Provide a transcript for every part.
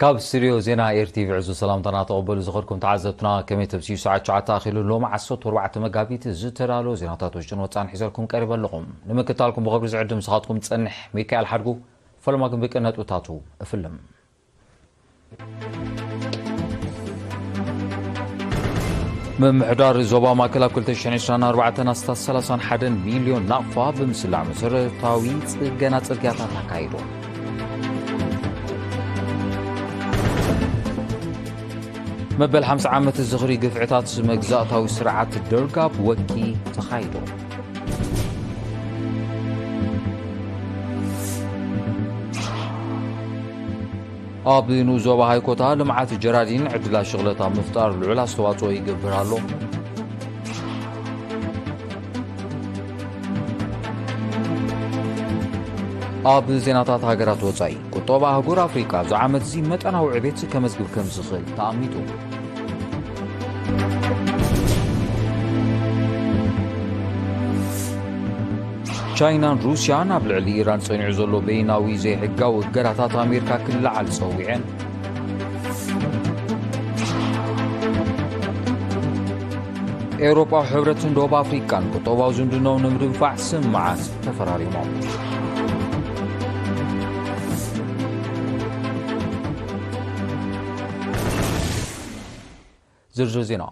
ካብ ስቱድዮ ዜና ኤርቲቪ ዕዙዝ ሰላምታና ተቐበሉ ዝኸድኩም ተዓዘብትና፣ ከመይ ተምስዩ? ሰዓት ትሽዓተ ኣኺሉ። ሎሚ ዓሰርተ ኣርባዕተ መጋቢት ዝተዳለወ ዜናታት ውሽጥን ወጻእን ሒዘልኩም ቀሪበ ኣለኹም። ንምክትታልኩም ብኽብሪ ዝዕድም ንስኻትኩም ዝጸንሕ ሚካኤል ሓድጉ። ፈለማ ግን ብቅን ነጥብታቱ እፍልም። ምምሕዳር ዞባ ማእከል ኣብ ክልተ ሽሕን ዕስራን ኣርባዕተን ኣስታት ሰላሳን ሓደን ሚልዮን ናቕፋ ብምስላዕ መሰረታዊ ጽገና ጽርግያታት ኣካይዱ። መበል ሓምሳ ዓመት ዝኽሪ ግፍዕታት መግዛእታዊ ስርዓት ደርግ ኣብ ወኪ ተኻይዱ። ኣብ ንኡስ ዞባ ሃይኮታ ልምዓት ጀራዲን ዕድላት ሽቕለት ኣብ ምፍጣር ልዑል ኣስተዋጽኦ ይገብር ኣሎ። ኣብ ዜናታት ሃገራት ወጻኢ፣ ቁጠባ ኣህጉር ኣፍሪቃ ኣብዚ ዓመት እዚ መጠናዊ ዕቤት ከመዝግብ ከም ዝኽእል ተኣሚቱ። ቻይናን ሩስያን ኣብ ልዕሊ ኢራን ጸኒዑ ዘሎ በይናዊ ዘይሕጋዊ እገዳታት ኣሜሪካ ክለዓል ጸዊዐን። ኤውሮጳዊ ሕብረትን ደቡብ ኣፍሪቃን ቁጠባዊ ዝምድናኦም ንምድንፋዕ ስምምዓት ተፈራሪሞም። ዝርዝር ዜና።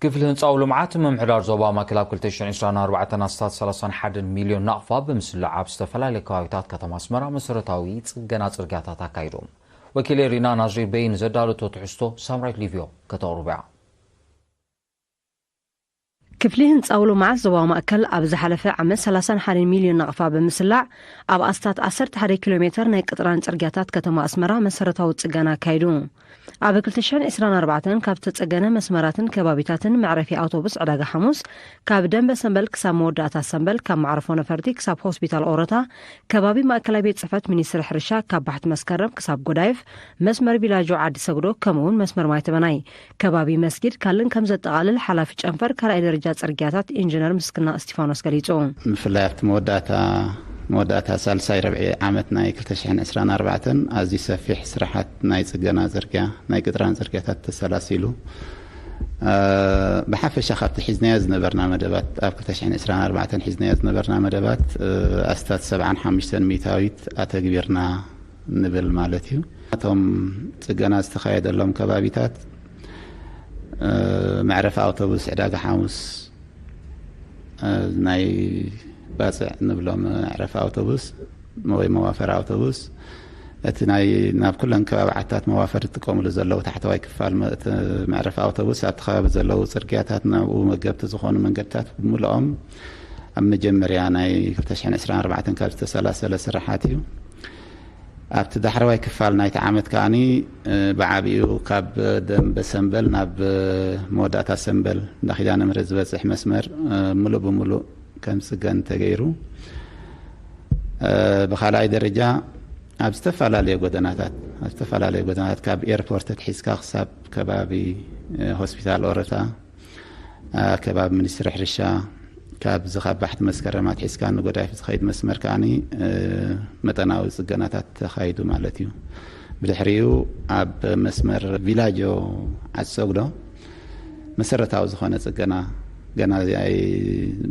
ክፍሊ ህንጻዊ ልምዓት ምምሕዳር ዞባ ማእከል ኣብ ክልተ ሽሕን ዕስራን ኣርባዕተን ኣስታት ሰላሳን ሓደን ሚልዮን ናቕፋ ብምስላዕ ኣብ ዝተፈላለዩ ከባቢታት ከተማ ኣስመራ መሰረታዊ ጽገና ጽርግያታት ኣካይዱ። ወኪለይ ሪና ናዝሪ በይን ዘዳለቶ ትሕዝቶ ሳምራይት ሊቭዮ ከተቕርቦ እያ። ክፍሊ ህንጻዊ ልምዓት ዞባ ማእከል ኣብ ዝሓለፈ ዓመት ሰላሳን ሓደን ሚልዮን ናቕፋ ብምስላዕ ኣብ ኣስታት ዓሰርተ ሓደ ኪሎ ሜተር ናይ ቅጥራን ጽርግያታት ከተማ ኣስመራ መሰረታዊ ጽገና ኣካይዱ። ኣብ ክልተ ሽሕን ዕስራን ኣርባዕተን ካብ ዝተጸገነ መስመራትን ከባቢታትን መዕረፊ ኣውቶቡስ ዕዳጋ ሓሙስ፣ ካብ ደንበ ሰምበል ክሳብ መወዳእታ ሰምበል፣ ካብ መዕረፎ ነፈርቲ ክሳብ ሆስፒታል ኦሮታ፣ ከባቢ ማእከላይ ቤት ጽሕፈት ሚኒስትሪ ሕርሻ ካብ ባሕቲ መስከረም ክሳብ ጎዳይፍ፣ መስመር ቪላጆ ዓዲ ሰግዶ፣ ከምኡውን መስመር ማይ ተበናይ፣ ከባቢ መስጊድ ካልን ከም ዘጠቓልል ሓላፊ ጨንፈር ካልኣይ ደረጃ ጽርግያታት ኢንጂነር ምስክና እስቲፋኖስ ገሊጹ። ብፍላይ ኣብቲ መወዳእታ፣ መወዳእታ ሳልሳይ ረብዒ ዓመት ናይ ክልተ ሽሕን ዕስራን ኣርባዕተን ኣዝዩ ሰፊሕ ስራሓት ናይ ጽገና ጽርግያ፣ ናይ ቅጥራን ጽርግያታት ተሰላሲሉ። እ፣ ብሓፈሻ ካብቲ ሒዝናዮ ዝነበርና መደባት፣ ኣብ ክልተ ሽሕን ዕስራን ኣርባዕተን ሒዝናዮ ዝነበርና መደባት፣ እ፣ ኣስታት ሰብዓን ሓሙሽተን ሚእታዊት ኣተግቢርና ንብል ማለት እዩ። እቶም ጽገና ዝተኻየደሎም ከባቢታት፣ እ፣ መዕረፊ ኣውቶቡስ ዕዳጋ ሓሙስ፣ እ፣ ናይ ባጽዕ ንብሎም መዕረፊ ኣውቶቡስ ወይ መዋፈሪ ኣውቶቡስ፣ እቲ ናይ ናብ ኩለን ከባቢ ዓድታት መዋፈሪ ዝጥቀሙሉ ዘለዉ ታሕተዋይ ክፋል መ-፣ እቲ መዕረፊ ኣውቶቡስ፣ ኣብቲ ከባቢ ዘለዉ ጽርግያታት፣ ናብኡ መገብቲ ዝኾኑ መንገድታት ብምልኦም ኣብ መጀመርያ ናይ ክልተ ሽሕን ዕስራን ኣርባዕተን ካብ ዝተሰላሰለ ስራሓት እዩ። ኣብቲ ዳሕረዋይ ክፋል ናይቲ ዓመት ከኣኒ፣ እ፣ ብዓቢኡ ካብ ደንበ ሰምበል ናብ፣ እ፣ መወዳእታ ሰምበል እንዳ ኪዳነ ምሕረት ዝበጽሕ መስመር፣ እ፣ ምሉእ ብምሉእ ከም ጽገን ተገይሩ። እ፣ ብኻልኣይ ደረጃ ኣብ ዝተፈላለየ ጎደናታት፣ ኣብ ዝተፈላለየ ጎደናታት ካብ ኤርፖርት ኣትሒዝካ ክሳብ ከባቢ፣ እ፣ ሆስፒታል ኦረታ፣ እ፣ ከባቢ ሚኒስትሪ ሕርሻ፣ ካብዚ ካብ ባሕቲ መስከረም ኣትሒዝካ ንጎዳይፍ ዝኸይድ መስመር ከኣኒ፣ እ፣ መጠናዊ ጽገናታት ተኻይዱ ማለት እዩ። ብድሕሪኡ ኣብ መስመር ቪላጆ ዓዲ ሰግዶ መሰረታዊ ዝኾነ ጽገና ገና ኣይ-፣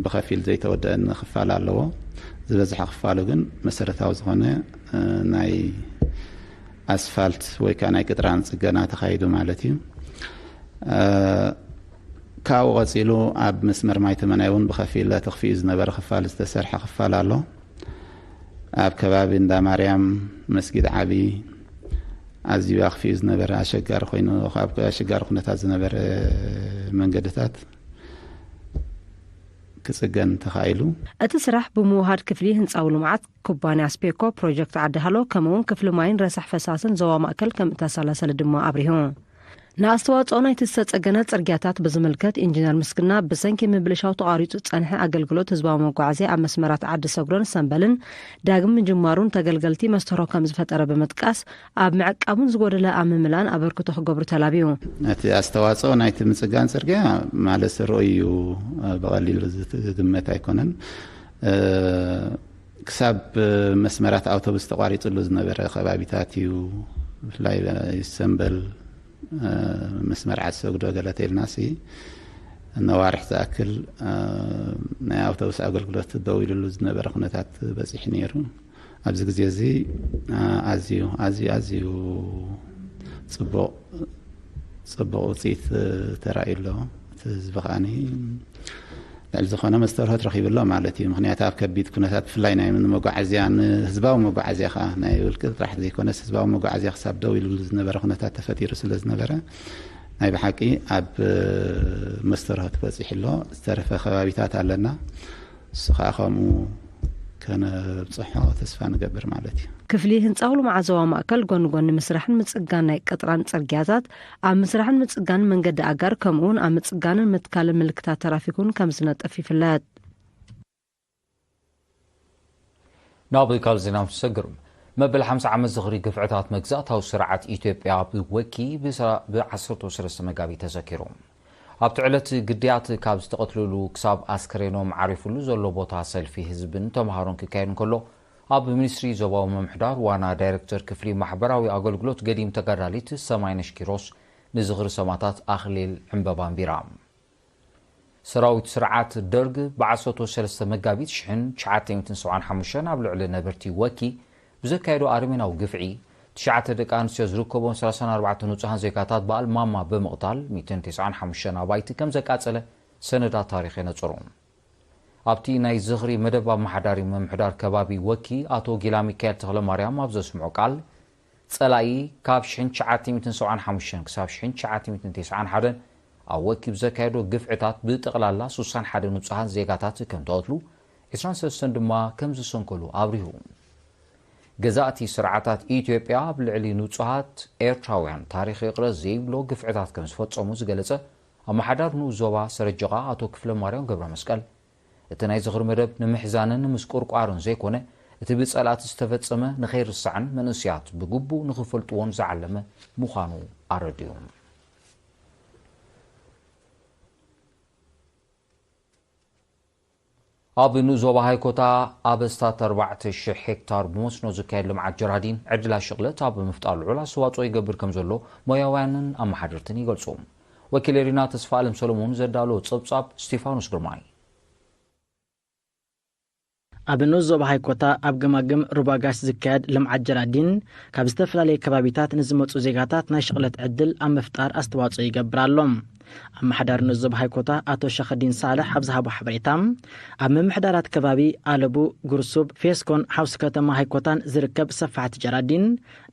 ብኸፊል ዘይተወደአን ክፋል ኣለዎ። ዝበዝሐ ክፋሉ ግን መሰረታዊ ዝኾነ፣ እ፣ ናይ ኣስፋልት ወይ ከዓ ናይ ቅጥራን ጽገና ተኻይዱ ማለት እዩ። እ፣ ካብኡ ቀጺሉ ኣብ መስመር ማይ ተመናይ እውን ብኸፊል ተኽፊኡ ዝነበረ ክፋል ዝተሰርሐ ክፋል ኣሎ። ኣብ ከባቢ እንዳ ማርያም መስጊድ ዓቢ ኣዝዩ ኣኽፊኡ ዝነበረ ኣሸጋሪ ኮይኑ፣ ኣብ ኣሸጋሪ ኩነታት ዝነበረ መንገድታት ክጽገን ተኻኢሉ። እቲ ስራሕ ብምውሃድ ክፍሊ ህንጻዊ ልምዓት ኩባንያ ስፔኮ ፕሮጀክት ዓዲ ሃሎ ከምኡውን ክፍሊ ማይን ረሳሕ ፈሳስን ዞባ ማእከል ከም እተሰላሰለ ድማ ኣብሪሁ። ንኣስተዋጽኦ ናይቲ ዝተጸገነ ጽርግያታት ብዝምልከት ኢንጂነር ምስግና ብሰንኪ ምብልሻው ተቋሪጹ ዝጸንሐ ኣገልግሎት ህዝባዊ መጓዓዝያ ኣብ መስመራት ዓዲ ሰግዶን ሰምበልን ዳግም ምጅማሩን ተገልገልቲ መስተሮ ከም ዝፈጠረ ብምጥቃስ ኣብ ምዕቃቡን ዝጎደለ ኣብ ምምላእን ኣበርክቶ ክገብሩ ተላብዩ። እቲ ኣስተዋጽኦ ናይቲ ምጽጋን ጽርግያ ማለት ርኡይ እዩ፣ ብቐሊሉ ዝግመት ኣይኮነን። እ፣ ክሳብ መስመራት ኣውቶቡስ ተቋሪጽሉ ዝነበረ ከባቢታት እዩ። ብፍላይ ሰምበል፣ መስመር ዓሰግዶ ገለ ተኢልና ሲ ነዋርሕ ዝኣክል ናይ ኣውቶቡስ ኣገልግሎት ደው ኢሉሉ ዝነበረ ኩነታት በፂሑ ነይሩ። ኣብዚ ግዜ እዚ ኣዝዩ ኣዝዩ ኣዝዩ ፅቡቕ ፅቡቕ ውፅኢት ተራእዩ ኣሎ። እቲ ህዝቢ ከዓኒ ልዕሊ ዝኾነ መስተርሆት ረኺቡ ኣሎ ማለት እዩ። ምክንያቱ ኣብ ከቢድ ኩነታት ብፍላይ ናይ መጓዓዝያ ንህዝባዊ መጓዓዝያ ከዓ ናይ ውልቂ ጥራሕ ዘይኮነስ ህዝባዊ መጓዓዝያ ክሳብ ደው ኢሉ ዝነበረ ኩነታት ተፈጢሩ ስለ ዝነበረ ናይ ብሓቂ ኣብ መስተርሆት በፂሑ ኣሎ። ዝተረፈ ከባቢታት ኣለና። እሱ ከዓ ከምኡ ከነብፅሖ ተስፋ ንገብር ማለት እዩ። ክፍሊ ህንፃ ውልማዓ ዞባ ማእከል ጎኒ ጎኒ ምስራሕን ምፅጋን ናይ ቀጥራን ፅርግያታት ኣብ ምስራሕን ምፅጋን መንገዲ ኣጋር ከምኡ እውን ኣብ ምፅጋንን ምትካልን ምልክታት ተራፊክ እውን ከም ዝነጥፍ ይፍለጥ። ናብ ካልእ ዜና ንሰግር። መበል ሓምሳ ዓመት ዝኽሪ ግፍዕታት መግዛእታዊ ስርዓት ኢትዮጵያ ብወኪ ብዓሰርተ ሰለስተ መጋቢት ተዘኪሩ። ኣብቲ ዕለት ግዳያት ካብ ዝተቐትልሉ ክሳብ ኣስከሬኖም ዓሪፉሉ ዘሎ ቦታ ሰልፊ ህዝብን ተምሃሮን ክካየድ እንከሎ፣ ኣብ ሚኒስትሪ ዞባዊ ምምሕዳር ዋና ዳይሬክተር ክፍሊ ማሕበራዊ ኣገልግሎት ገዲም ተጋዳሊት ሰማይነሽ ኪሮስ ንዝኽሪ ሰማእታት ኣኽሊል ዕምበባ ኣንቢራ። ሰራዊት ስርዓት ደርግ ብዓሰርተ ሰለስተ መጋቢት ሽሕን ትሽዓተ ሚእትን ሰብዓን ሓሙሽተን ኣብ ልዕሊ ነበርቲ ወኪ ብዘካየዶ ኣረሜናዊ ግፍዒ፣ ትሽዓተ ደቂ ኣንስትዮ ዝርከቦም ሰላሳን ኣርባዕተን ንጹሃን ዜጋታት ብኣልማማ ብምቕታል፣ ሚእትን ተስዓን ሓሙሽተን ኣባይቲ ከም ዘቃጸለ ሰነዳት ታሪኽ የነጽሩ። ኣብቲ ናይ ዝኽሪ መደብ ኣመሓዳሪ ምምሕዳር ከባቢ ወኪ ኣቶ ጊላሚካኤል ተኽለማርያም ኣብ ዘስምዖ ቃል፣ ጸላኢ ካብ ሽሕን ትሽዓተ ሚእትን ሰብዓን ሓሙሽተን ክሳብ ሽሕን ትሽዓተ ሚእትን ተስዓን ሓደን ኣብ ወኪ ብዘካየዶ ግፍዕታት ብጠቕላላ ስሳን ሓደ ንጹሃን ዜጋታት ከም ተቐትሉ፣ ዕስራን ሰለስተን ድማ ከም ዝሰንከሉ ኣብሪሁ። ገዛእቲ ስርዓታት ኢትዮጵያ ኣብ ልዕሊ ንጹሃት ኤርትራውያን ታሪኽ ይቕረ ዘይብሎ ግፍዕታት ከም ዝፈጸሙ ዝገለጸ ኣመሓዳሪ ንኡስ ዞባ ሰረጀቓ ኣቶ ክፍለማርያም ገብረመስቀል፣ እቲ ናይ ዝኽሪ መደብ ንምሕዛንን ንምስቁርቋርን ዘይኮነ፣ እቲ ብጸላእቲ ዝተፈጸመ ንኸይርሳዕን መንእሰያት ብግቡእ ንኽፈልጥዎን ዝዓለመ ምዃኑ ኣረዲኡ። ኣብ ንኡስ ዞባ ሃይኮታ ኣብ ኣስታት ኣርባዕተ ሽሕ ሄክታር ብመስኖ ዝካየድ ልምዓት ጀራዲን ዕድላት ሽቕለት ኣብ ምፍጣር ልዑል ኣስተዋፅኦ ይገብር ከም ዘሎ ሞያውያንን ኣመሓደርትን ይገልፁ። ወኪል ኤሪና ተስፋ ኣለም ሰሎሞን ዘዳለዎ ፀብፃብ ስቴፋኖስ ግርማይ። ኣብ ንኡስ ዞባ ሃይኮታ ኣብ ገማግም ሩባ ጋሽ ዝካየድ ልምዓት ጀራዲን ካብ ዝተፈላለዩ ከባቢታት ንዝመፁ ዜጋታት ናይ ሽቕለት ዕድል ኣብ ምፍጣር ኣስተዋፅኦ ይገብር ኣሎ። ኣመሓዳሪ ንኡስ ዞባ ሃይኮታ ኣቶ ሸኸዲን ሳልሕ ኣብ ዝሃቦ ሓበሬታ፣ ኣብ ምምሕዳራት ከባቢ ኣለቡ፣ ጉርሱብ፣ ፌስኮን ሓውሲ ከተማ ሃይኮታን ዝርከብ ሰፋሕቲ ጀራዲን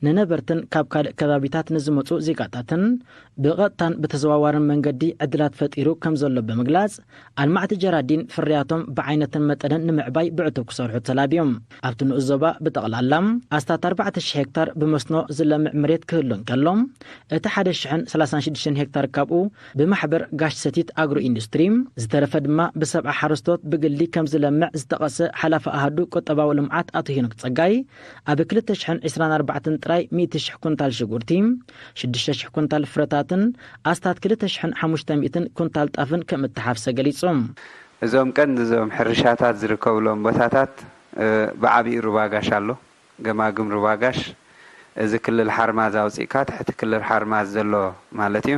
ንነበርትን ካብ ካልእ ከባቢታት ንዝመፁ ዜጋታትን ብቐጥታን ብተዘዋዋርን መንገዲ ዕድላት ፈጢሩ ከም ዘሎ ብምግላፅ፣ ኣልማዕቲ ጀራዲን ፍርያቶም ብዓይነትን መጠንን ንምዕባይ ብዕቱብ ክሰርሑ ተላብዮም። ኣብቲ ንኡስ ዞባ ብጠቕላላ ኣስታት ኣርባዕተ ሽሕ ሄክታር ብመስኖ ዝለምዕ መሬት ክህሉ እንከሎ፣ እቲ ሓደ ሽሕን ሰላሳን ሽዱሽተን ሄክታር ካብኡ ብማሕበር ጋሽ ሰቲት ኣግሮ ኢንዱስትሪ፣ ዝተረፈ ድማ ብሰብዓ ሓረስቶት ብግሊ ከም ዝለምዕ ዝጠቐሰ ሓላፊ ኣሃዱ ቁጠባዊ ልምዓት ኣቶ ሄኖክ ጸጋይ፣ ኣብ ክልተ ሽሕን ዕስራን ኣርባዕተን ጥራይ ሚእቲ ሽሕ ኩንታል ሽጉርቲ፣ ሽዱሽተ ሽሕ ኩንታል ፍረታትን ኣስታት ክልተ ሽሕን ሓሙሽተ ሚእትን ኩንታል ጣፍን ከም እተሓፍሰ ገሊጹ። እዞም ቀንዲ እዞም ሕርሻታት ዝርከብሎም ቦታታት፣ እ፣ ብዓቢኡ ሩባ ጋሽ ኣሎ። ገማግም ሩባ ጋሽ፣ እዚ ክልል ሓርማዝ ኣውጺእካ ትሕቲ ክልል ሓርማዝ ዘሎ ማለት እዩ።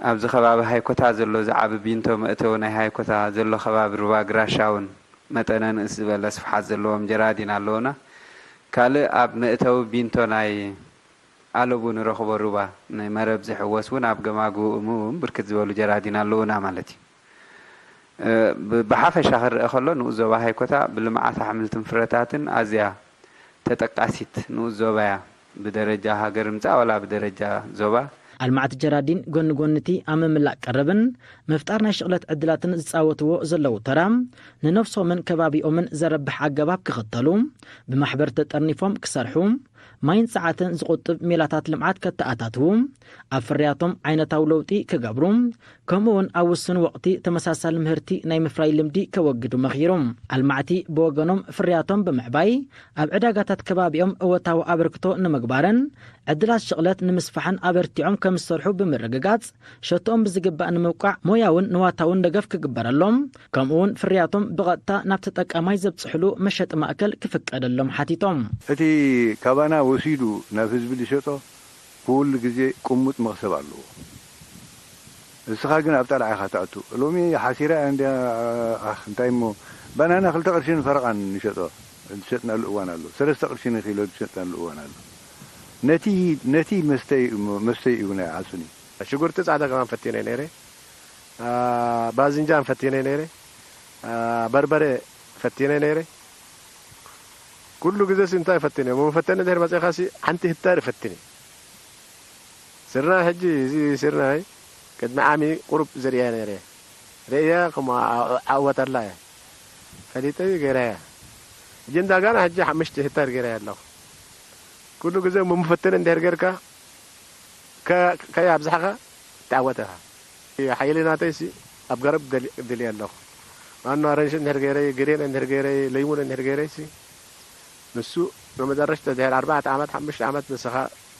ኣብዚ ከባቢ ሃይኮታ ዘሎ ዝዓቢ ቢንቶ መእተዊ ናይ ሃይኮታ ዘሎ ከባቢ ሩባ ግራሻ እውን መጠነ ንእስ ዝበለ ስፍሓት ዘለዎም ጀራዲን ኣለውና። ካልእ ኣብ መእተዊ ቢንቶ ናይ ኣለቡ ንረኽቦ ሩባ ንመረብ ዝሕወስ እውን ኣብ ገማግቡ እሙ እውን ብርክት ዝበሉ ጀራዲን ኣለውና ማለት እዩ። እ፣ ብ-፣ ብሓፈሻ ክረአ ከሎ ንኡስ ዞባ ሃይኮታ ብልምዓት ኣሕምልትን ፍረታትን ኣዝያ ተጠቃሲት ንኡስ ዞባ እያ። ብደረጃ ሃገር ምጻእ ዋላ ብደረጃ ዞባ። ኣልማዕቲ ጀራዲን ጎኒ ጎኒ እቲ ኣብ ምምላእ ቀረብን ምፍጣር ናይ ሽቕለት ዕድላትን ዝጻወትዎ ዘለዉ ተራ፣ ንነፍሶምን ከባቢኦምን ዘረብሕ ኣገባብ ክኽተሉ፣ ብማሕበር ተጠርኒፎም ክሰርሑ፣ ማይን ጸዓትን ዝቑጥብ ሜላታት ልምዓት ከተኣታትዉ፣ ኣብ ፍርያቶም ዓይነታዊ ለውጢ ክገብሩ፣ ከምኡ እውን ኣብ ውሱን ወቕቲ ተመሳሳሊ ምህርቲ ናይ ምፍራይ ልምዲ ከወግዱ መኺሩ። ኣልማዕቲ ብወገኖም ፍርያቶም ብምዕባይ ኣብ ዕዳጋታት ከባቢኦም እወታዊ ኣበርክቶ ንምግባርን ዕድላት ሽቕለት ንምስፋሕን ኣበርቲዖም ከም ዝሰርሑ ብምርግጋጽ፣ ሸቶኦም ብዝግባእ ንምብቃዕ ሞያውን ንዋታውን ደገፍ ክግበረሎም፣ ከምኡውን ፍርያቶም ብቐጥታ ናብ ተጠቃማይ ዘብጽሕሉ መሸጢ ማእከል ክፍቀደሎም ሓቲቶም። እቲ ካባና ወሲዱ ናብ ህዝቢ ዝሸጦ ኩሉ ግዜ ቅሙጥ መኽሰብ ኣለዎ። እስኻ ግን ኣብ ጣልዓ ኢኻ ትኣቱ። ሎሚ ሓሲራ እንድያ፣ ኣኽ፣ እንታይ እሞ፣ ባናና ክልተ ቅርሽን ፈረቓን ንሸጦ፣ ዝሸጥናሉ እዋን ኣሎ። ሰለስተ ቅርሽን ኪሎ ዝሸጥናሉ እዋን ኣሎ። ነቲ፣ ነቲ መስተይ፣ መስተይ እዩ ናይ ዓጹኒ። ሽጉርቲ ጻዕዳ ከማን ፈቲነ ነይረ። አ፣ ባዝንጃን ፈቲነ ነይረ። አ፣ በርበረ ፈቲነ ነይረ። ኩሉ ግዜ ሲ እንታይ ፈቲነ? መፈተኒ እንድሕር መጺእኻ ሲ ሓንቲ ህክታር ፈቲነ። ስርናይ ሕጂ፣ እዚ ስርናይ ቅድሚ ዓሚ ቁሩብ ዘርእያ ነይረ። ርእያ ከም ዓ-፣ ዓወት ኣላ እያ። ፈሊጠ ገይራያ። ሕጂ እንዳጋና ሕጂ ሓሙሽተ ሄክታር ገይራያ ኣለኹ። ኩሉ ግዜ መፈተኒ እንድሕር ጌርካ፣ ከ-፣ ከይኣብዛሕካ ትዓወት ኢኻ። ሓይሊ ናተይሲ ኣብ ገረብ ደል-፣ ደልየ ኣለኹ። ዋና ኣረንሺ እንድሕር ገይረይ፣ ግሬን እንድሕር ገይረይ፣ ለይሙን እንድሕር ገይረይሲ፣ ንሱ ንመጨረሽታ ድሕሪ ኣርባዕተ ዓመት፣ ሓሙሽተ ዓመት ንስኻ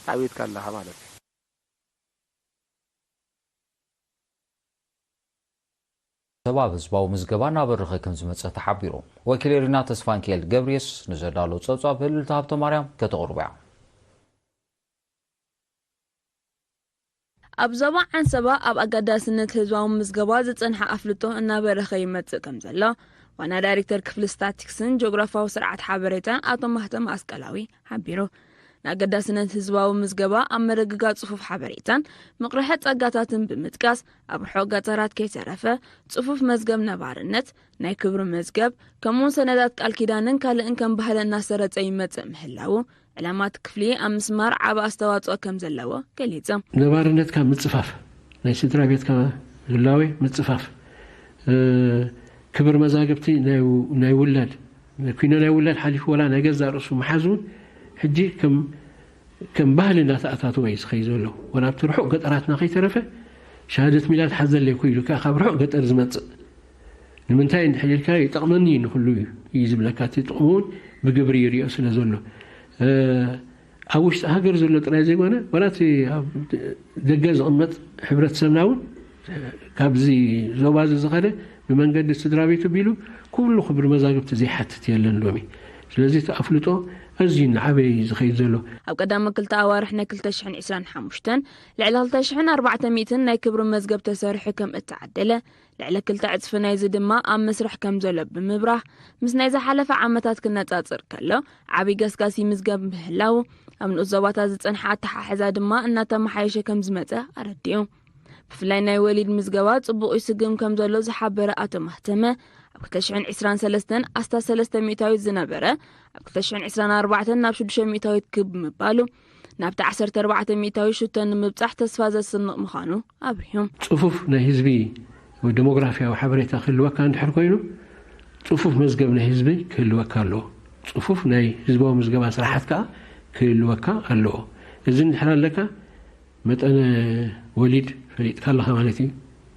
ተዓዊትካ ኣለኻ ማለት እዩ። ሰብ ኣብ ህዝባዊ ምዝገባ እናበረኸ ከም ዝመጸ ተሓቢሩ። ወኪል ኤሪና ተስፋንኪኤል ገብርየስ ንዘዳሎ ጸብጻብ ህልልቲ ሃብተማርያም ከተቕርቦ እያ። ኣብ ዞባ ዓንሰባ ኣብ ኣገዳስነት ህዝባዊ ምዝገባ ዝጸንሐ ኣፍልጦ እናበረኸ ይመጽእ ከም ዘሎ ዋና ዳይሬክተር ክፍሊ ስታቲክስን ጂኦግራፋዊ ስርዓት ሓበሬታን ኣቶ ማህተም ኣስቀላዊ ሓቢሩ። ንኣገዳስነት ህዝባዊ ምዝገባ ኣብ ምርግጋጽ ጽፉፍ ሓበሬታን ምቕርሐ ጸጋታትን ብምጥቃስ፣ ኣብ ርሑቕ ገጠራት ከይተረፈ ጽፉፍ መዝገብ ነባርነት፣ ናይ ክብሪ መዝገብ፣ ከምኡውን ሰነዳት ቃል ኪዳንን ካልእን ከም ባህሊ እናሰረጸ ይመጽእ ምህላዉ ዕላማ እቲ ክፍሊ ኣብ ምስማር ዓቢ ኣስተዋጽኦ ከም ዘለዎ ገሊጹ። ነባርነትካ ምጽፋፍ፣ ናይ ስድራ ቤትካ ህላዌ ምጽፋፍ፣ እ፣ ክብሪ መዛግብቲ ናይ፣ ናይ ውላድ፣ ኩነ ናይ ውላድ ሓሊፉ ወላ ናይ ገዛእ ርእሱ ምሓዝ እውን ሕጂ ከም፣ ከም ባህሊ እናተኣታተወ እዩ ዝኸይድ ዘሎ። ወላ ኣብቲ ርሑቕ ገጠራትና ከይተረፈ ሸሃደት ሚላድ ሓዘለይ እኮ ኢሉ ከኣ ካብ ርሑቕ ገጠር ዝመጽእ ንምንታይ እንድሕር ኢልካ ይጠቕመኒ እዩ ንኹሉ እዩ ዝብለካ። እቲ ጥቕሙ እውን ብግብሪ ይሪኦ ስለ ዘሎ፣ እ፣ ኣብ ውሽጢ ሃገር ዘሎ ጥራይ ዘይኮነ፣ ዋላ እቲ ኣብ ደገ ዝቕመጥ ሕብረተሰብና እውን ካብዚ ዞባ እዚ ዝኸደ ብመንገዲ ስድራ ቤቱ ቢሉ ኩሉ ክብሪ መዛግብቲ ዘይሓትት የለን ሎሚ። ስለዚ እቲ ኣፍልጦ ኣዝዩ እናዓበየ እዩ ዝኸይድ ዘሎ። ኣብ ቀዳመ ክልተ ኣዋርሕ ናይ ክልተ ሽሕን ዕስራን ሓሙሽተን ልዕሊ ክልተ ሽሕን ኣርባዕተ ሚእትን ናይ ክብሪ መዝገብ ተሰሪሑ ከም እተዓደለ፣ ልዕሊ ክልተ ዕጽፊ ናይዚ ድማ ኣብ መስርሕ ከም ዘሎ ብምብራህ፣ ምስ ናይ ዝሓለፈ ዓመታት ክነጻጸር ከሎ ዓቢ ገስጋስ ይምዝገብ ምህላዉ፣ ኣብ ንኡስ ዞባታት ዝጸንሐ ኣተሓሕዛ ድማ እናተመሓየሸ ከም ዝመጸ ኣረዲኡ። ብፍላይ ናይ ወሊድ ምዝገባ ጽቡቕ ይስግም ከም ዘሎ ዝሓበረ ኣቶ ማህተመ፣ ኣብ ክልተ ሽሕን ዕስራን ሰለስተን ኣስታት ሰለስተ ሚእታዊት ዝነበረ፣ ኣብ ክልተ ሽሕን ዕስራን ኣርባዕተን ናብ ሽዱሽተ ሚእታዊት ክብ ምባሉ፣ ናብቲ ዓሰርተ ኣርባዕተ ሚእታዊት ሽቶ ንምብጻሕ ተስፋ ዘስንቕ ምዃኑ ኣብሪሁ። ጽፉፍ ናይ ህዝቢ ወይ ደሞግራፍያዊ ሓበሬታ ክህልወካ እንድሕር ኮይኑ፣ ጽፉፍ መዝገብ ናይ ህዝቢ ክህልወካ ኣለዎ። ጽፉፍ ናይ ህዝባዊ ምዝገባ ስራሓት ከኣ ክህልወካ ኣለዎ። እዚ እንድሕር ኣለካ፣ መጠነ ወሊድ ፈሊጥካ ኣለኻ ማለት እዩ።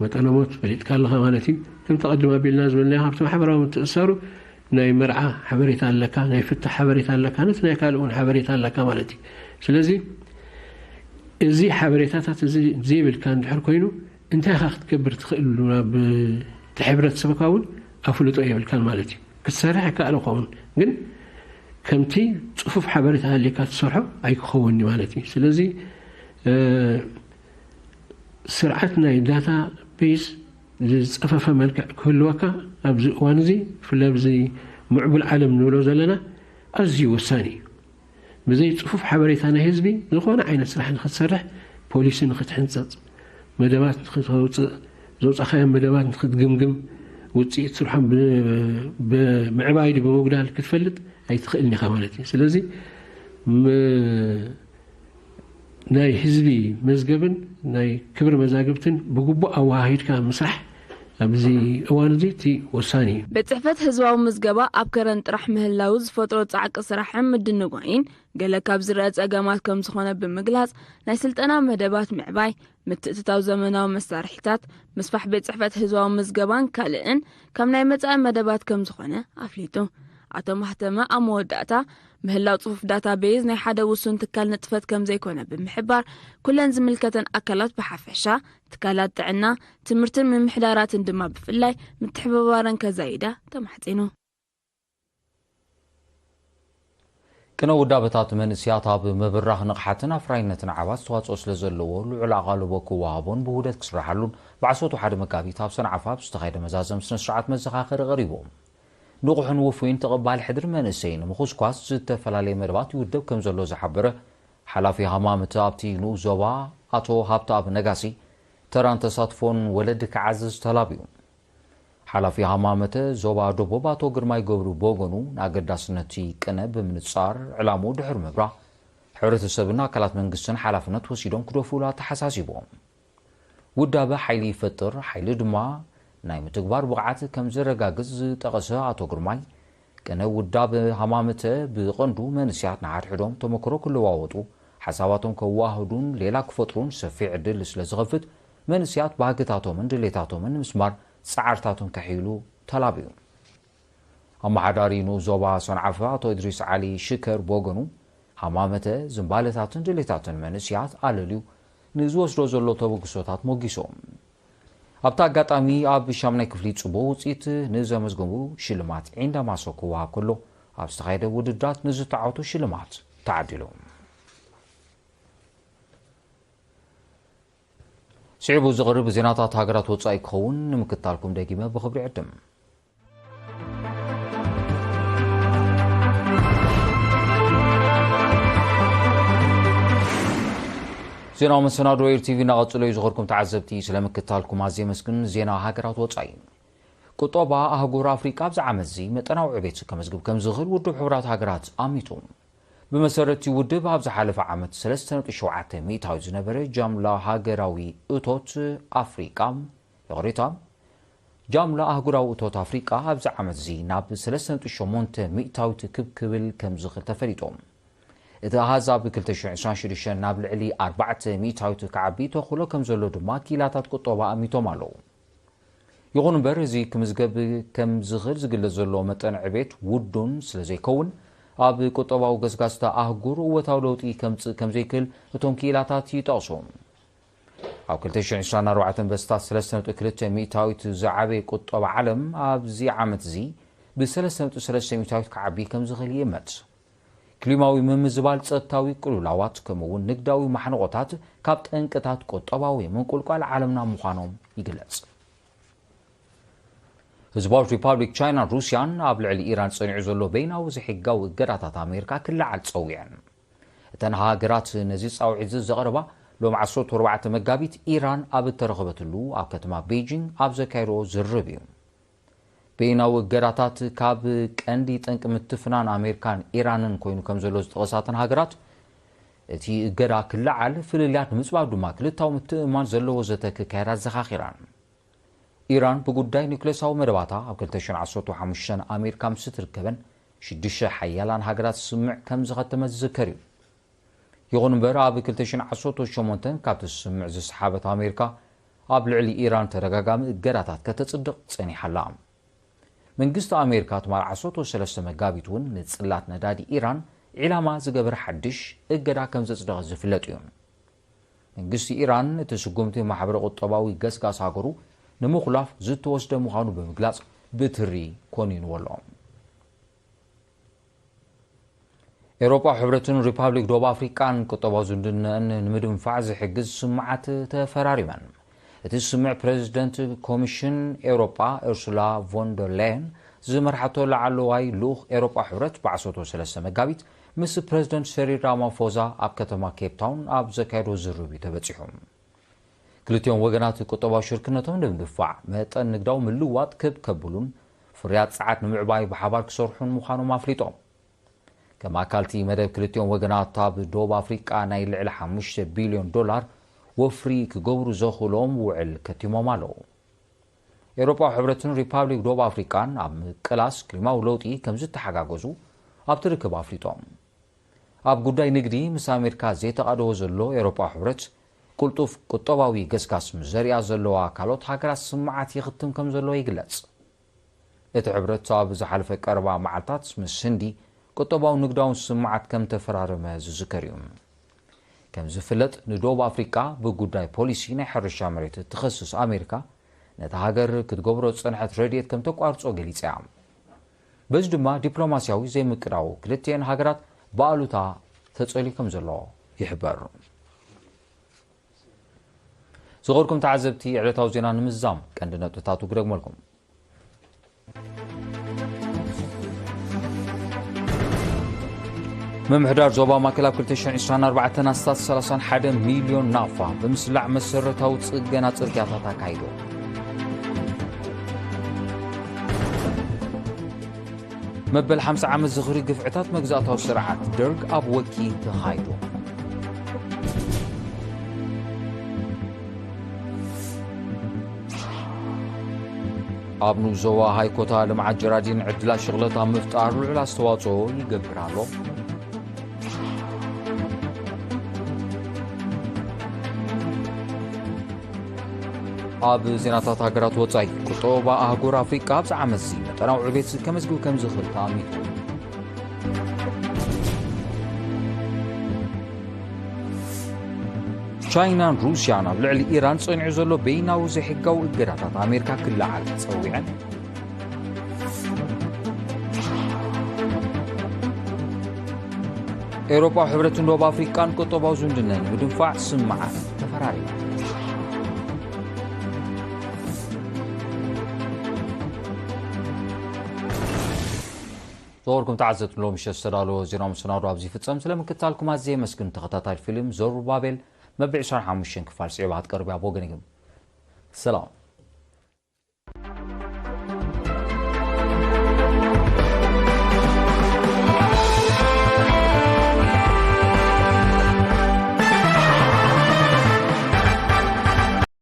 መጠነ ሞት ፈሊጥካ ኣለኻ ማለት እዩ። ከምቲ ቀድም ኣቢልና ዝበልናዮ፣ ካብቲ ማሕበራዊ ምትእስሳሩ ናይ መርዓ ሓበሬታ ኣለካ፣ ናይ ፍታሕ ሓበሬታ ኣለካ፣ ነቲ ናይ ካልእ እውን ሓበሬታ ኣለካ ማለት እዩ። ስለዚ እዚ ሓበሬታታት እዚ ዘይብልካ እንድሕር ኮይኑ፣ እንታይ ኢኻ ክትገብር ትኽእል? ናብ እቲ ሕብረተሰብካ እውን ኣፍልጦ የብልካን ማለት እዩ። ክትሰርሕ ይከኣል ይኸውን፣ ግን ከምቲ ጽፉፍ ሓበሬታ ሃልየካ ትሰርሖ ኣይክኸውን እዩ ማለት እዩ። ስለዚ፣ እ፣ ስርዓት ናይ ዳታ ቤዝ ዝጸፈፈ መልክዕ ክህልወካ ኣብዚ እዋን እዚ፣ ብፍላይ ኣብዚ ምዕቡል ዓለም ንብሎ ዘለና፣ ኣዝዩ ወሳኒ እዩ። ብዘይ ጽፉፍ ሓበሬታ ናይ ህዝቢ ዝኾነ ዓይነት ስራሕ ንኽትሰርሕ፣ ፖሊሲ ንኽትሕንጸጽ፣ መደባት ንኽተውጽእ፣ ዘውጻኻዮም መደባት ንኽትግምግም፣ ውጽኢት ስርሖም ብ-፣ ብምዕባይ ድዩ ብምጉዳል ክትፈልጥ ኣይትኽእልን ኢኻ ማለት እዩ። ስለዚ ም-፣ ናይ ህዝቢ መዝገብን ናይ ክብሪ መዛግብትን ብግቡእ ኣወሃሂድካ ምስራሕ ኣብዚ እዋን እዚ እቲ ወሳኒ እዩ። ቤት ጽሕፈት ህዝባዊ ምዝገባ ኣብ ከረን ጥራሕ ምህላዉ ዝፈጥሮ ጻዕቂ ስራሕን ምድንጓይን ገለ ካብ ዝረኣ ጸገማት ከም ዝኾነ ብምግላጽ፣ ናይ ስልጠና መደባት ምዕባይ፣ ምትእትታው ዘመናዊ መሳርሒታት፣ ምስፋሕ ቤት ጽሕፈት ህዝባዊ ምዝገባን ካልእን ከም ናይ መጻኢ መደባት ከም ዝኾነ ኣፍሊጡ። ኣቶ ማህተመ ኣብ መወዳእታ፣ ምህላው ጽፉፍ ዳታቤዝ ናይ ሓደ ውሱን ትካል ንጥፈት ከም ዘይኮነ ብምሕባር፣ ኩለን ዝምልከተን ኣካላት ብሓፈሻ፣ ትካላት ጥዕና፣ ትምህርትን ምምሕዳራትን ድማ ብፍላይ ምትሕብባረን ከዛይዳ ተማሕጺኑ። ቅነ ውዳበታት መንእስያት ኣብ ምብራኽ ንቕሓትን ኣፍራይነትን ዓቢ ኣስተዋጽኦ ስለ ዘለዎ፣ ልዑል ኣቓልቦ ክወሃቦን ብውህደት ክስርሓሉን፣ ብዓሰርተ ሓደ መጋቢት ኣብ ሰንዓፈ ኣብ ዝተኻየደ መዛዘሚ ስነ-ስርዓት መዘኻኸሪ ቀሪቡ። ንቑሕን ውፉይን ተቐባሊ ሕድሪ መንእሰይ ንምኹስኳስ ዝተፈላለየ መደባት ይውደብ ከም ዘሎ ዝሓበረ ሓላፊ ሃማመተ ኣብቲ ንኡስ ዞባ ኣቶ ሃብተኣብ ነጋሲ፣ ተራን ተሳትፎን ወለዲ ክዓዝዝ ተላብዩ። ሓላፊ ሃማመተ ዞባ ደቡብ ኣቶ ግርማይ ገብሩ ብወገኑ፣ ንኣገዳስነት'ቲ ቅነ ብምንጻር፣ ዕላምኡ ድሕሪ ምብራህ፣ ሕብረተሰብን ኣካላት መንግስትን ሓላፍነት ወሲዶም ክደፍኡሉ ኣተሓሳሲቡ። ውዳበ ሓይሊ ይፈጥር፣ ሓይሊ ድማ ናይ ምትግባር ብቕዓት ከም ዘረጋግጽ ዝጠቐሰ ኣቶ ግርማይ፣ ቅነ ውዳበ ሃማመተ ብቐንዱ መንእስያት ንሓድሕዶም ተመክሮ ክለዋወጡ፣ ሓሳባቶም ከዋህዱን ሌላ ክፈጥሩን ሰፊሕ ዕድል ስለ ዝኸፍት፣ መንእስያት ባህግታቶምን ድሌታቶምን ንምስማር ጻዕርታቶም ከሕይሉ ተላብዩ። ኣመሓዳሪ ንኡስ ዞባ ሰንዓፈ ኣቶ እድሪስ ዓሊ ሽከር ብወገኑ፣ ሃማመተ ዝንባለታትን ድሌታትን መንእስያት ኣለልዩ ንዝወስዶ ዘሎ ተበግሶታት ሞጊሶም። ኣብቲ ኣጋጣሚ ኣብ ሻምናይ ክፍሊ ጽቡቕ ውጽኢት ንዘመዝገቡ ሽልማት ዒንዳ ማሶ ክወሃብ ከሎ፣ ኣብ ዝተኻየደ ውድድራት ንዝተዓወቱ ሽልማት ተዓዲሉ። ስዒቡ ዝቐርብ ዜናታት ሃገራት ወጻኢ ክኸውን ንምክታልኩም ደጊመ ብኽብሪ ዕድም። ዜናዊ መሰናዶ ኤር ቲቪ እናቐጽሎ እዩ። ዝኸርኩም ተዓዘብቲ ስለ ምክታልኩም ኣዝየ መስግን። ዜና ሃገራት ወጻኢ። ቁጠባ ኣህጉር ኣፍሪቃ ኣብዚ ዓመት እዚ መጠናዊ ዕቤት ከመዝግብ ከም ዝኽእል ውድብ ሕቡራት ሃገራት ኣሚቱ። ብመሰረት እቲ ውድብ ኣብ ዝሓለፈ ዓመት ሰለስተ ነጥቢ ሸውዓተ ሚእታዊት ዝነበረ ጃምላ ሃገራዊ እቶት ኣፍሪቃ፣ ይቕሬታ፣ ጃምላ ኣህጉራዊ እቶት ኣፍሪቃ ኣብዚ ዓመት እዚ ናብ ሰለስተ ነጥቢ ሸሞንተ ሚእታዊት ክብ ክብል ከም ዝኽእል ተፈሊጡ። እቲ ኣሃዝ ኣብ ክልተ ሽሕን ዕስራን ሽዱሽተን ናብ ልዕሊ ኣርባዕተ ሚእታዊት ክዓቢ ተኽእሎ ከም ዘሎ ድማ ክኢላታት ቁጠባ ኣሚቶም ኣለዉ። ይኹን እምበር፣ እዚ ክምዝገብ ከም ዝኽእል ዝግለጽ ዘሎ መጠን ዕቤት ውዱን ስለ ዘይከውን፣ ኣብ ቁጠባዊ ገስጋስታ ኣህጉር እወታዊ ለውጢ ከምጽእ ከም ዘይክእል እቶም ክኢላታት ይጠቕሱ። ኣብ ክልተ ሽሕን ዕስራን ኣርባዕተን በስታት ሰለስተ ነጥቢ ክልተ ሚእታዊት ዝዓበየ ቁጠባ ዓለም ኣብዚ ዓመት እዚ ብሰለስተ ነጥቢ ሰለስተ ሚእታዊት ክዓቢ ከም ዝኽእል ይእመት። ክሊማዊ ምምዝባል፣ ጸጥታዊ ቅልውላዋት፣ ከምኡ እውን ንግዳዊ ማሕንቖታት ካብ ጠንቅታት ቁጠባዊ ምንቁልቋል ዓለምና ምዃኖም ይግለጽ። ህዝባዊት ሪፓብሊክ ቻይናን ሩስያን ኣብ ልዕሊ ኢራን ጸኒዑ ዘሎ በይናዊ ዘይሕጋዊ እገዳታት ኣሜሪካ ክለዓል ጸዊዐን። እተን ሃገራት ነዚ ጻውዒት ዘቕረባ ሎም ዓሰርተ ኣርባዕተ መጋቢት ኢራን ኣብ እተረኸበትሉ ኣብ ከተማ ቤጂንግ ኣብ ዘካየድኦ ዝርርብ እዩ። በይናዊ እገዳታት ካብ ቀንዲ ጠንቂ ምትፍናን ኣሜሪካን ኢራንን ኮይኑ ከም ዘሎ ዝጠቐሳተን ሃገራት፣ እቲ እገዳ ክለዓል ፍልልያት ንምጽባብ ድማ ክልታዊ ምትእምማን ዘለዎ ዘተ ክካየድ ኣዘኻኺራን። ኢራን ብጉዳይ ኒውክሌሳዊ መደባታ ኣብ ክልተ ሽሕን ዓሰርተ ሓሙሽተን ኣሜሪካ ምስ እትርከበን ሽዱሽተ ሓያላን ሃገራት ስምምዕ ከም ዝኸተመት ዝዝከር እዩ። ይኹን እምበር፣ ኣብ ክልተ ሽሕን ዓሰርተ ሸሞንተን ካብቲ ስምምዕ ዝሰሓበት ኣሜሪካ፣ ኣብ ልዕሊ ኢራን ተደጋጋሚ እገዳታት ከተጽድቕ ጸኒሓ ኣላ። መንግስቲ ኣሜሪካ ትማል ዓሰርተ ሰለስተ መጋቢት እውን ንጽላት ነዳዲ ኢራን ዒላማ ዝገበረ ሓድሽ እገዳ ከም ዘጽደቐ ዝፍለጥ እዩ። መንግስቲ ኢራን እቲ ስጉምቲ ማሕበረ ቁጠባዊ ገስጋስ ሃገሩ ንምኹላፍ ዝተወስደ ምዃኑ ብምግላጽ ብትሪ ኮኒንዎ ኣሎ። ኤውሮጳ ሕብረትን ሪፓብሊክ ደቡብ ኣፍሪቃን ቁጠባዊ ዝምድነአን ንምድንፋዕ ዝሕግዝ ስምምዓት ተፈራሪመን። እቲ ስምምዕ ፕረዚደንት ኮሚሽን ኤውሮጳ ኡርሱላ ቮን ደር ላየን ዝመርሓቶ ላዕለዋይ ልኡኽ ኤውሮጳ ሕብረት ብ ዓሰርተ ሰለስተ መጋቢት ምስ ፕረዚደንት ሰሪል ራማፎዛ ኣብ ከተማ ኬፕ ታውን ኣብ ዘካየዶ ዝርርብ እዩ ተበጺሑ። ክልቲኦም ወገናት ቁጠባዊ ሽርክነቶም ንምድንፋዕ፣ መጠን ንግዳዊ ምልውዋጥ ክብ ከብሉን ፍርያት ጸዓት ንምዕባይ ብሓባር ክሰርሑን ምዃኖም ኣፍሊጦም። ከም ኣካልቲ መደብ ክልቲኦም ወገናት ኣብ ደቡብ ኣፍሪቃ ናይ ልዕሊ ሓሙሽተ ቢልዮን ዶላር ወፍሪ ክገብሩ ዘኽእሎም ውዕል ከቲሞም ኣለዉ። ኤውሮጳዊ ሕብረትን ሪፓብሊክ ደቡብ ኣፍሪቃን ኣብ ምቅላስ ክሊማዊ ለውጢ ከም ዝተሓጋገዙ ኣብቲ ርክብ ኣፍሊጦም። ኣብ ጉዳይ ንግዲ ምስ ኣሜሪካ ዘይተቓደወ ዘሎ ኤውሮጳዊ ሕብረት፣ ቅልጡፍ ቁጠባዊ ገስጋስ ምስ ዘርእያ ዘለዋ ካልኦት ሃገራት ስምምዓት ይኽትም ከም ዘለዎ ይግለጽ። እቲ ሕብረት ኣብ ዝሓለፈ ቀረባ መዓልታት ምስ ህንዲ ቁጠባውን ንግዳውን ስምምዓት ከም ተፈራረመ ዝዝከር እዩ። ከም ዝፍለጥ፣ ንደቡብ ኣፍሪቃ ብጉዳይ ፖሊሲ ናይ ሕርሻ መሬት እትኸስስ ኣሜሪካ፣ ነታ ሃገር ክትገብሮ ዝጸንሐት ረድኤት ከም ተቋርጾ ገሊጻ እያ። በዚ ድማ ዲፕሎማስያዊ ዘይምቅዳው ክልቲኤን ሃገራት ብኣሉታ ተጸልዩ ከም ዘሎ ይሕበር። ዝኸበርኩም ተዓዘብቲ፣ ዕለታዊ ዜና ንምዝዛም ቀንዲ ነጥብታቱ ክደግመልኩም። ምምሕዳር ዞባ ማእከል ኣብ ክልተ ሽሕን ዕስራን ኣርባዕተን ኣስታት ሰላሳን ሓደ ሚልዮን ናፋ ብምስላዕ መሰረታዊ ጽገና ጽርግያታት ኣካይዱ። መበል ሓምሳ ዓመት ዝኽሪ ግፍዕታት መግዛእታዊ ስርዓት ደርግ ኣብ ወኪ ተኻይዱ። ኣብ ንኡስ ዞባ ሃይኮታ ልምዓት ጀራዲን ዕድላት ሽቕለት ኣብ ምፍጣር ልዑል ኣስተዋጽኦ ይገብር ኣሎ። ኣብ ዜናታት ሃገራት ወጻኢ፣ ቁጠባ ኣህጉር ኣፍሪቃ ኣብዚ ዓመት'ዚ መጠናዊ ዕቤት ከመዝግብ ከም ዝኽእል ተኣሚቱ። ቻይናን ሩስያን ኣብ ልዕሊ ኢራን ጸኒዑ ዘሎ በይናዊ ዘይሕጋዊ እገዳታት ኣሜሪካ ክለዓል ጸዊዐን። ኤውሮጳዊ ሕብረትን ደቡብ ኣፍሪቃን ቁጠባዊ ዝምድና ንምድንፋዕ ስምምዓት ተፈራሪመን። ዝኸበርኩም ተዓዘብቲ፣ ሎሚ ምሸት ዝተዳለወ ዜና መሰናዶ ኣብዚ ይፍጸም። ስለ ምክትታልኩም ኣዝየ የመስግን። ተኸታታሊ ፊልም ዘሩባቤል መበል ዕስራን ሓሙሽተን ክፋል ስዒባ ክትቀርብ እያ። ብወገነይ ግን ሰላም።